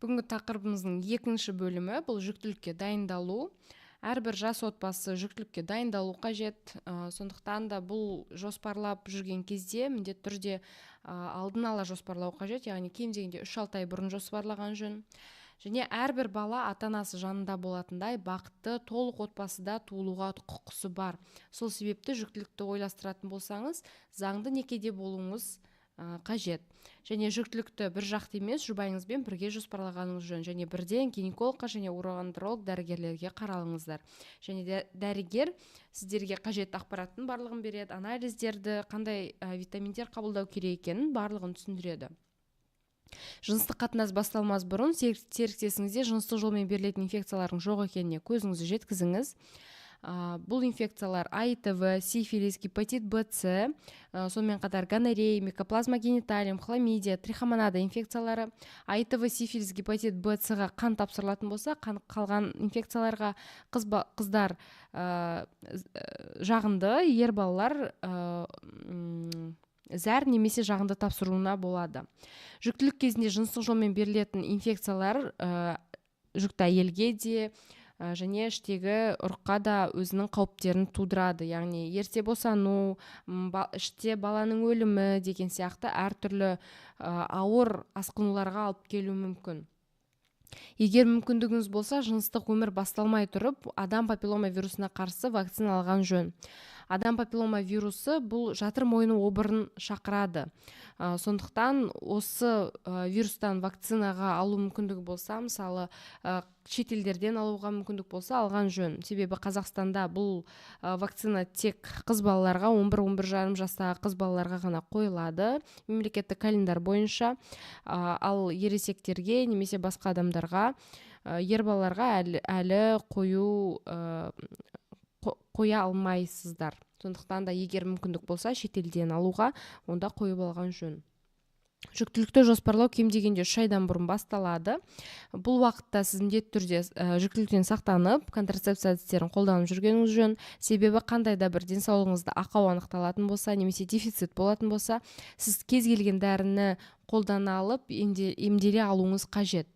Бүгінгі тақырыбымыздың екінші бөлімі – бұл жүктілікке дайындалу. Әрбір жас отбасы жүктілікке дайындалу қажет. Сондықтан да бұл жоспарлап жүрген кезде міндетті түрде алдын ала жоспарлау қажет, яғни кем дегенде 3-6 ай бұрын жоспарлаған жөн. Және әрбір бала ата-анасы жанында болатындай бақытты, толық отбасыда туылуға құқысы бар. Сол себепті жүктілікті ойластыратын болсаңыз, заңды некеде болуыңыз қажет. Және жүктілікті бір жақты емес, жұбайыңызбен бірге жоспарлағаныңыз жөн. Және бірден гинекологқа және уроандролог дәрігерлерге қаралыңыздар. Және дәрігер сіздерге қажетті ақпараттың барлығын береді, анализдерді, қандай витаминдер қабылдау керек екенін барлығын түсіндіреді. Жыныстық қатынас басталмас бұрын серіктесіңізде жыныстық жолмен берілетін инфекциялардың жоқ екеніне көзіңізді жеткізіңіз. Бұл инфекциялар: АИТВ, сифилис, гепатит Б, С, сонымен қатар гонорея, микоплазма гениталиум, хламидия, трихомонада инфекциялары. АИТВ, сифилис, гепатит Б, С-ға қан тапсырылатын болса, қалған инфекцияларға қыздар жағынды, ер балалар зәр немесе жағынды тапсыруына болады. Жүктілік кезінде жыныстық жолмен берілетін инфекциялар жүкті әйелге де және іштегі ұрыққа да өзінің қауіптерін тудырады, яғни ерте босану, іште баланың өлімі деген сияқты әртүрлі ауыр асқынуларға алып келуі мүмкін. Егер мүмкіндігіңіз болса, жыныстық өмір басталмай тұрып, адам папиллома вирусына қарсы вакцина алған жөн. Адам папиллома вирусы бұл жатыр мойны обырын шақырады. Сондықтан осы вирустан вакцинаға алу мүмкіндігі болса, мысалы, шетелдерден алуға мүмкіндік болса, алған жөн. Себебі Қазақстанда бұл вакцина тек қыз балаларға, 11-11,5 жастағы қыз балаларға ғана қойылады мемлекеттік календарь бойынша. Ал ересектерге немесе басқа адамдарға, ер балаларға әлі қоя алмайсыздар. Сондықтан да егер мүмкіндік болса шетелден алуға, онда қойып алған жөн. Жүктілікті жоспарлау кем дегенде 3 айдан бұрын басталады. Бұл уақытта сіз міндетті түрде жүктіліктен сақтанып, контрацепция әдістерін қолданып жүргеніңіз жөн. Себебі қандай да бір денсаулығыңызда ақау анықталатын болса немесе дефицит болатын болса, сіз кез келген дәріні қолдана алып, емделе алуыңыз қажет.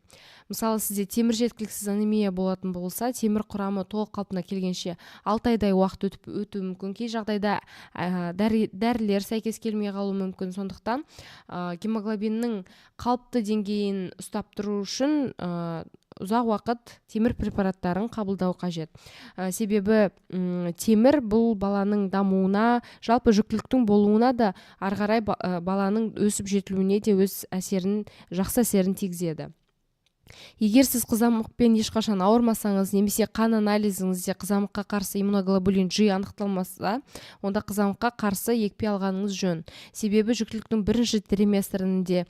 Мысалы, сізде темір жеткіліксіз анемия болатын болса, темір құрамы толық қалпына келгенше 6 айдай уақыт өтуі мүмкін. Кей жағдайда дәрілер сәйкес келмей қалуы мүмкін. Сондықтан гемоглобиннің қалыпты деңгейін ұстап тұру үшін ұзақ уақыт темір препараттарын қабылдау қажет. Себебі темір бұл баланың дамуына, жалпы жүктіліктің болуына да, ары қарай баланың өсіп жетілуіне де өз әсерін, жақсы әсерін тигізеді. Егер сіз қызамықпен ешқашан ауырмасаңыз немесе қан анализіңізде қызамыққа қарсы иммуноглобулин G анықталмаса, онда қызамыққа қарсы екпе алғаныңыз жөн. Себебі жүктіліктің бірінші триместрінде,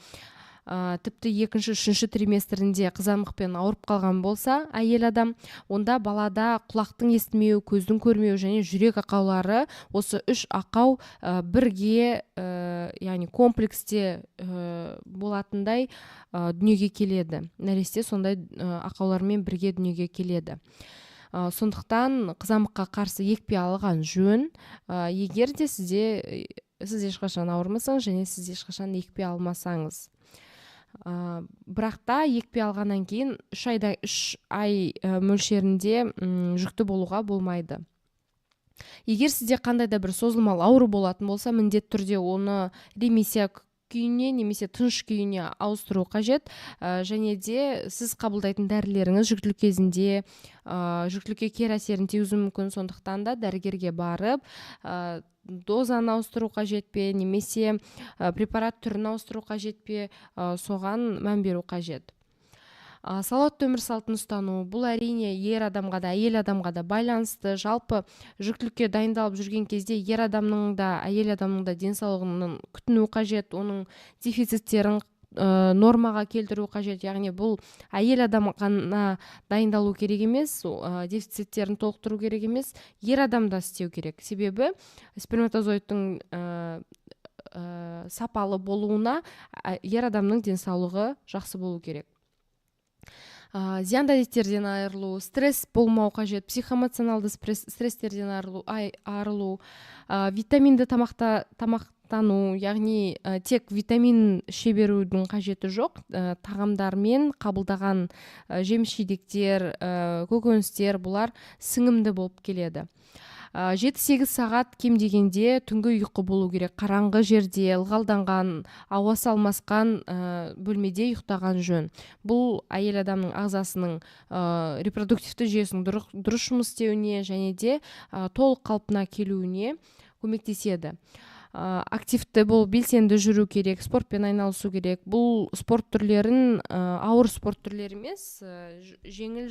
тіпті екінші, үшінші триместрінде қызамықпен ауырып қалған болса әйел адам, онда балада құлақтың естімеуі, көздің көрмеуі және жүрек ақаулары, осы үш ақау бірге, яғни комплексте болатындай дүниеге келеді. Нәресте сондай ақаулармен бірге дүниеге келеді. Сондықтан қызамыққа қарсы екпе алған жөн. Егер де сіз ешқашан ауырмасаңыз және сіз ешқашан екпе алмасаңыз. Бірақ та екпе алғаннан кейін 3 ай мөлшерінде жүкті болуға болмайды. Егер сізде қандай да бір созылмалы ауру болатын болса, міндетті түрде оны ремиссия күйіне немесе тыныш күйіне ауыстыру қажет. Және де сіз қабылдайтын дәрілеріңіз жүктілік кезінде жүктілікке кері әсерін тигізуі мүмкін. Сондықтан да дәрігерге барып, дозаны ауыстыру қажет пе немесе препарат түрін ауыстыру қажет пе, соған мән беру қажет. Салауатты өмір салтын ұстану бұл, әрине, ер адамға да, әйел адамға да байланысты. Жалпы жүктілікке дайындалып жүрген кезде ер адамның да, әйел адамның да денсаулығын күтіну қажет, оның дефициттерін нормаға келтіру қажет. Яғни бұл әйел адам ғана дайындалу керек емес, дефициттерін толықтыру керек емес, ер адам да істеу керек. Себебі сперматозоидтың сапалы болуына ер адамның денсаулығы жақсы болу керек. Зиянды әдеттерден айырылу, стресс болмау қажет, психоэмоционалды стресстерден арылу, витаминді тамақта, тамақ Азықтану, яғни тек витамин іше берудің қажеті жоқ, тағамдармен қабылдаған жеміс жидектер, көкөністер, бұлар сіңімді болып келеді. 7-8 сағат кем дегенде түнгі ұйқы болу керек. Қараңғы жерде, ылғалданған, ауасы алмасқан бөлмеде ұйықтаған жөн. Бұл әйел адамның ағзасының репродуктивті жүйесінің дұрыс жұмыс істеуіне және де толық қалпына келуіне көмектеседі. Активті болып, белсенді жүру керек, спортпен айналысу керек. Бұл спорт түрлерін ауыр спорт түрлері емес, жеңіл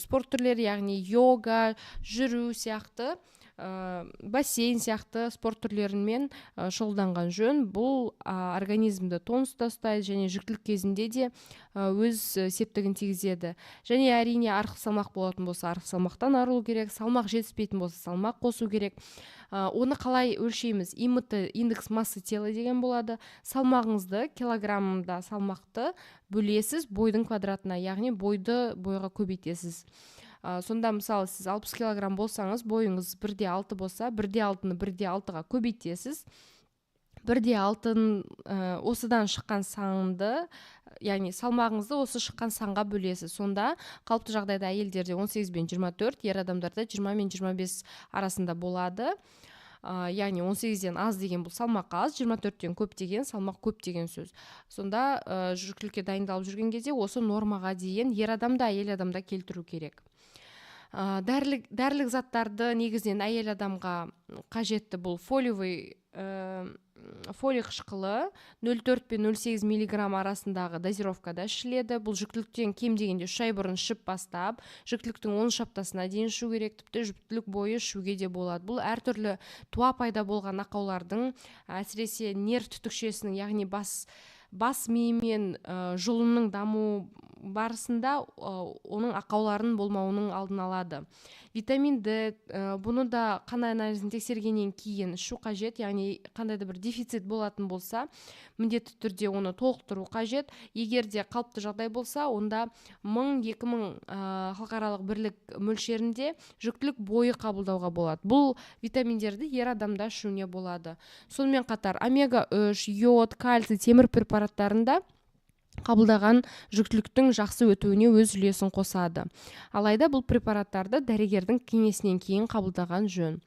спорт түрлері, яғни йога, жүру сияқты, бассейн сияқты спорт түрлерімен шұғылданған жөн. Бұл организмді тонуста ұстайды және жүктілік кезінде де өз септігін тигізеді. Және, әрине, артық салмақ болатын болса, артық салмақтан арылу керек, салмақ жетіспейтін болса, салмақ қосу керек. Оны қалай өлшейміз? ИМТ, индекс массы тела деген болады. Салмағыңызды, килограммда салмақты бөлесіз бойдың квадратына, яғни бойды бойға көбейтесіз. Сонда, мысалы, сіз 60 килограмм болсаңыз, бойыңыз 1,6 болса, 1,6-ны 1,6-ға көбейтесіз. 1,6-ын осыдан шыққан санды, яғни салмағыңызды осы шыққан санға бөлесіз. Сонда қалыпты жағдайда әйелдерде 18 бен 24, ер адамдарда 20 мен 25 арасында болады. Яғни 18-ден аз деген бұл салмақ аз, 24-тен көп деген салмақ көп деген сөз. Сонда жүктілікке дайындалып жүрген кезде осы нормаға дейін ер адамда, әйел адамда келтіру керек. Дәрілік заттарды негізінен әйел адамға қажетті бұл фолиевый, фолий қышқылы 0,4 пен 0,8 миллиграмм арасындағы дозировкада ішіледі. Бұл жүктіліктен кем дегенде 3 ай бұрын ішіп бастап, жүктіліктің 10 аптасына дейін ішу керек, тіпті жүктілік бойы ішуге де болады. Бұл әртүрлі туа пайда болған ақаулардың, әсіресе нерв түтікшесінің, яғни бас миы мен жұлынның даму барысында оның ақауларын болмауының алдын алады. Витамин Д, бұны да қан анализін тексергеннен кейін ішу қажет, яғни қандай да бір дефицит болатын болса, міндетті түрде оны толықтыру қажет. Егер де қалыпты жағдай болса, онда 1000-2000 халықаралық бірлік мөлшерінде жүктілік бойы қабылдауға болады. Бұл витаминдерді ер адамда ішуіне болады. Сонымен қатар омега 3, йод, кальций, темір препараттарын да қабылдаған жүктіліктің жақсы өтуіне өз үлесін қосады. Алайда бұл препараттарды дәрігердің кеңесінен кейін қабылдаған жөн.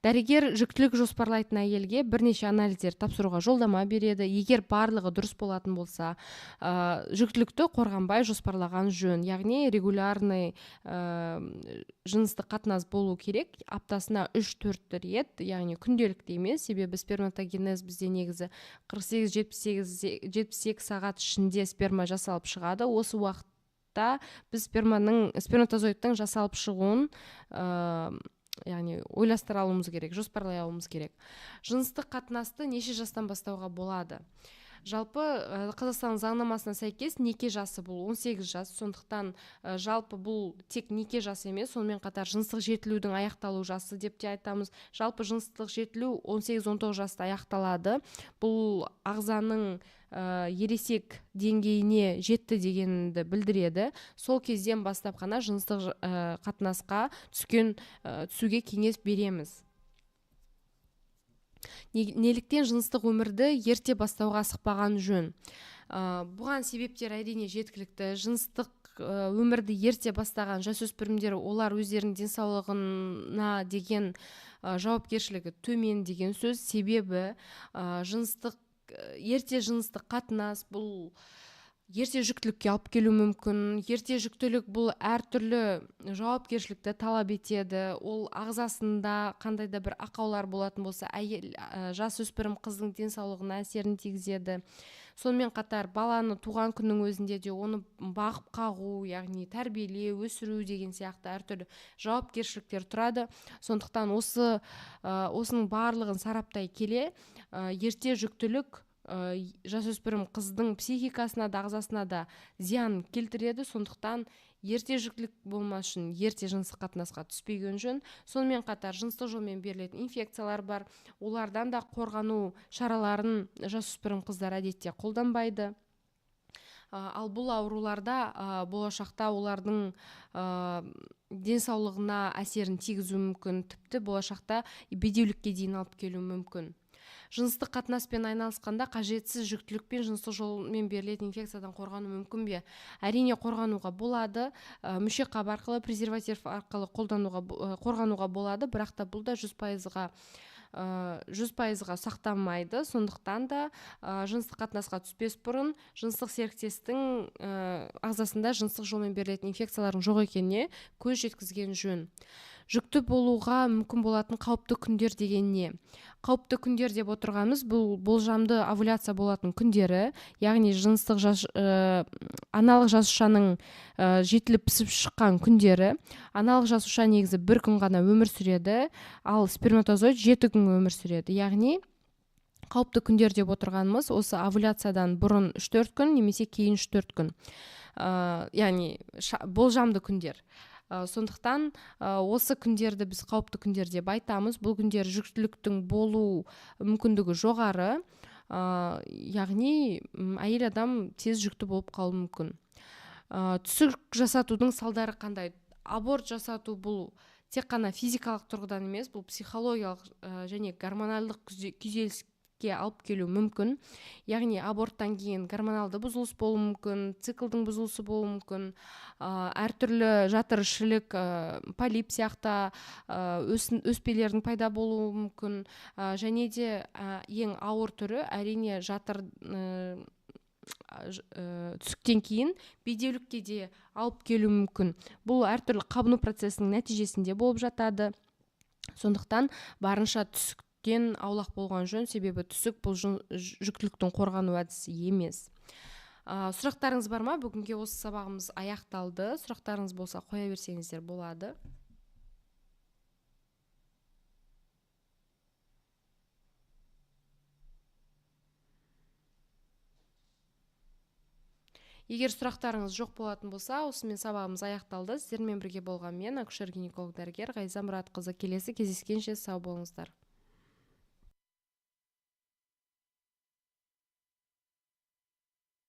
Дәрігер жүктілік жоспарлайтын әйелге бірнеше анализдер тапсыруға жолдама береді. Егер барлығы дұрыс болатын болса, жүктілікті қорғанбай жоспарлаған жөн. Яғни регулярный жыныстық қатынас болу керек, аптасына 3-4 рет, яғни күнделікті емес, себебі сперматогенез бізде негізі 48-78 сағат ішінде сперма жасалып шығады. Осы уақытта біз сперматозоидтың жасалып шығуын яғни ойластыра алуымыз керек, жоспарлай алуымыз керек. Жыныстық қатынасты неше жастан бастауға болады? Жалпы Қазақстан заңнамасына сәйкес неке жасы бұл 18 жас, сондықтан жалпы бұл тек неке жасы емес, сонымен қатар жыныстық жетілудің аяқталу жасы деп те айтамыз. Жалпы жыныстық жетілу 18-19 жаста аяқталады. Бұл ағзаның ересек деңгейіне жетті дегенді білдіреді. Сол кезден бастап қана жыныстық қатынасқа түсуге кеңес береміз. Неліктен жыныстық өмірді ерте бастауға асықпаған жөн? Бұған себептер әрине жеткілікті. Жыныстық өмірді ерте бастаған жасөспірімдер, олар өздерінің денсаулығына деген жауапкершілігі төмен деген сөз. Себебі ерте жыныстық қатынас бұл ерте жүктілікке алып келуі мүмкін. Ерте жүктілік бұл әртүрлі жауапкершілікті талап етеді. Ол ағзасында қандай да бір ақаулар болатын болса, әйел, жасөспірім қыздың денсаулығына әсерін тигізеді. Сонымен қатар баланы туған күннің өзінде де оны бағып қағу, яғни тәрбиелеу, өсіру деген сияқты әртүрлі жауапкершіліктер тұрады. Сондықтан осының барлығын сараптай келе, ерте жүктілік жасөспірім қыздың психикасына да, ағзасына да зиян келтіреді. Сондықтан ерте жүктілік болмас үшін ерте жыныстық қатынасқа түспеген жөн. Сонымен қатар жыныстық жолмен берілетін инфекциялар бар. Олардан да қорғану шараларын жасөспірім қыздар әдетте қолданбайды. Ал бұл ауруларда болашақта олардың денсаулығына әсерін тигізуі мүмкін, тіпті болашақта бедеулікке дейін алып келуі мүмкін. Жыныстық қатынаспен айналысқанда қажетсіз жүктілік пен жыныстық жолмен берілетін инфекциядан қорғану мүмкін бе? Әрине, қорғануға болады. Мүшеқап арқылы, презерватив арқылы қорғануға болады, бірақ та бұл да 100%-ға 100% сақтамайды. Сондықтан да жыныстық қатынасқа түспес бұрын жыныстық серіктестің ағзасында жыныстық жолмен берілетін инфекциялардың жоқ екеніне көз жеткізген жөн. Жүкті болуға мүмкін болатын қауіпті күндер деген не? Қауіпті күндер деп отырғанымыз бұл болжамды овуляция болатын күндері, яғни жыныстық аналық жасушаның жетіліп пісіп шыққан күндері. Аналық жасуша негізі бір күн ғана өмір сүреді, ал сперматозоид 7 күн өмір сүреді. Яғни қауіпті күндер деп отырғанымыз осы овуляциядан бұрын 3-4 күн немесе кейін 3-4 күн, яғни болжамды күндер. Сондықтан осы күндерді біз қауіпті күндер деп айтамыз. Бұл күндер жүктіліктің болу мүмкіндігі жоғары, яғни әйел адам тез жүкті болып қалуы мүмкін. Түсік жасатудың салдары қандай? Аборт жасату бұл тек қана физикалық тұрғыдан емес, бұл психологиялық және гормоналдық күйзеліске алып келуі мүмкін. Яғни аборттан кейін гормоналды бұзылыс болуы мүмкін, циклдың бұзылысы болуы мүмкін, әртүрлі жатырішілік, полип сияқты өспелердің пайда болуы мүмкін, және де ең ауыр түрі әрине жатыр түсіктен кейін бедеулікке де алып келуі мүмкін. Бұл әртүрлі қабыну процесінің нәтижесінде болып жатады. Сондықтан барынша түсіктен аулақ болған жөн, себебі түсік бұл жүктіліктің қорғану әдісі емес. Сұрақтарыңыз бар ма? Бүгінге осы сабағымыз аяқталды. Сұрақтарыңыз болса қоя берсеңіздер болады. Егер сұрақтарыңыз жоқ болатын болса, осымен сабағымыз аяқталды. Сіздермен бірге болған мен, акушер-гинеколог дәрігер Ғайза Мұратқызы. Келесі кездескенше сау болыңыздар.